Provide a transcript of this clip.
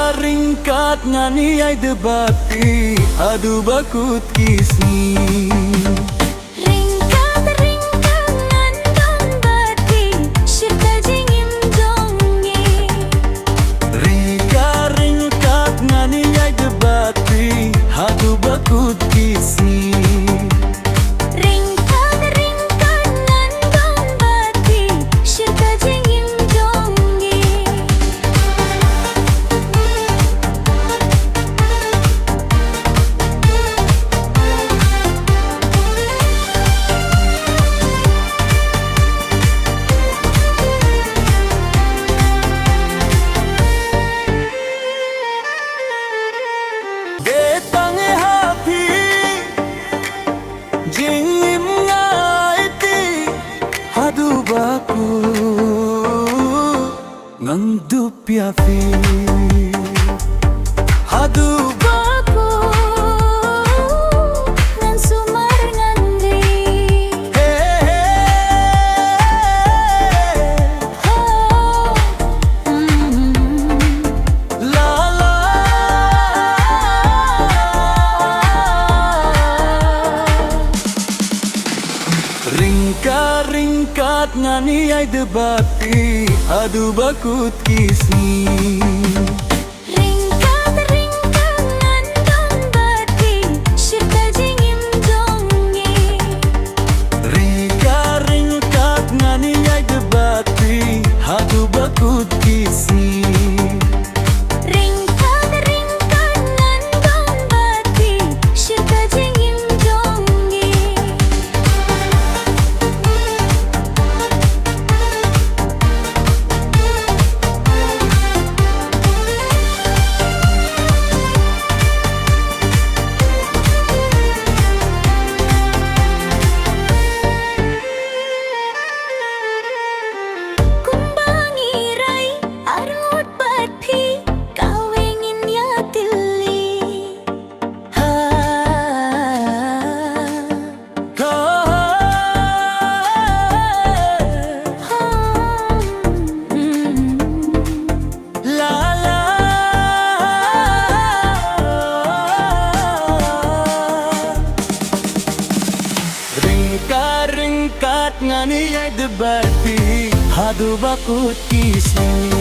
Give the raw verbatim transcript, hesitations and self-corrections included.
Ryngkat ngan ïai da bad phi haduh ba kut ki sngi. Ryngkat, ryngkat ngan don bad phi, shirta jingim jong ngi. Ryngkat, ryngkat ngan ïai da bad phi haduh ba kut ki sngi. Ryngkat, ryngkat ngan don bad phi, shirta jingim jong ngi. Dei tang ha phi jingim nga ïeit haduh ba kut, ngan dup ïa phi haduh ba kut, ngan sumar ngan dih. Hey, hey, hey. Oh, mm. La la. Ryngkat, ryngkat ngan ïai da bad phi haduh ba kut ki sngi. Ryngkat, ryngkat ngan don bad phi, shirta jingim jong ngi. Ryngkat, ryngkat ngan ïai da bad phi haduh ba kut ki sngi. Ryngkat, ryngkat ngan don bad phi, shirta jingim jong ngi. Kumba ngi rai arngut bad phi, kawei ngin ïatylli. Ha, ha, ha, mm, la, la. Ryngkat, ryngkat ngan ïai da bad phi haduh ba kut ki sngi.